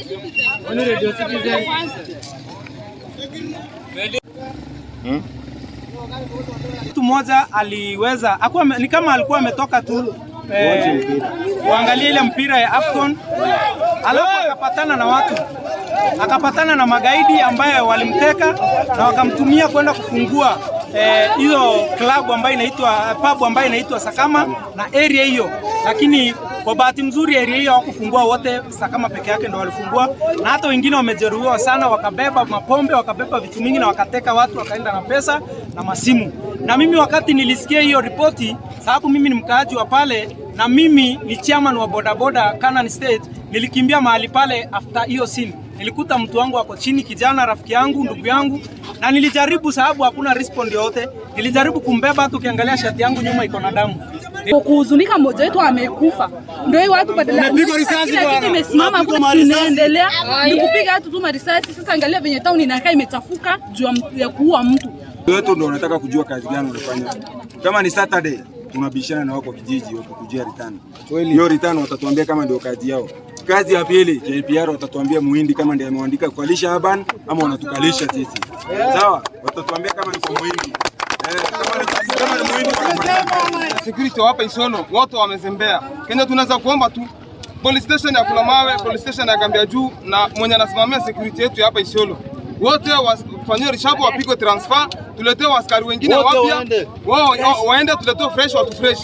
Only Radio Citizen. Mtu mmoja aliweza akuwa, ni kama alikuwa ametoka tu kuangalia ile mpira ya AFCON, alafu akapatana na watu, akapatana na magaidi ambaye walimteka na wakamtumia kwenda kufungua hiyo club ambayo inaitwa pub ambayo inaitwa Sakama na area hiyo, lakini kwa bahati mzuri area hiyo hawakufungua wote, Sakama peke yake ndo walifungua, na hata wengine wamejeruhiwa sana, wakabeba mapombe, wakabeba vitu mingi na wakateka watu, wakaenda na pesa na masimu. Na mimi wakati nilisikia hiyo ripoti, sababu mimi ni mkaaji wa pale na mimi ni chairman wa bodaboda Canaan State, nilikimbia mahali pale after hiyo scene. Nilikuta mtu wangu ako chini, kijana rafiki yangu, ndugu yangu, na nilijaribu, sababu hakuna respond yoyote, nilijaribu kumbeba. Hata ukiangalia shati yangu nyuma iko na damu. Kwa kuhuzunika, mmoja wetu amekufa, ndio hiyo watu badala Umepigwa risasi kila bwana. kitu imesimama, hakuna Unapigwa kitu marisasi. inaendelea, ni kupiga watu tu marisasi. Sasa angalia venye town inakaa imechafuka juu ya kuua mtu. Wetu ndio wanataka kujua kazi gani wanafanya. Kama ni Saturday tunabishana na wako kijiji wakikujia return. Hiyo return watatuambia kama ndio kazi yao. Kazi ya pili KPR watatuambia muhindi kama ndiye ameandika kukalisha urban ama wanatukalisha sisi. Sawa? Watatuambia kama ni kwa muhindi. Kama ni muhindi. Security wa hapa Isiolo wote wamezembea. Kenya tunaweza kuomba tu police station ya Kulamawe, police station ya Gambia juu na mwenye anasimamia security yetu ya hapa Isiolo, wote wafanyiwe reshuffle, wapigwe transfer, tuletewe askari wengine wapya, wao waende, tuletewe fresh, watu fresh.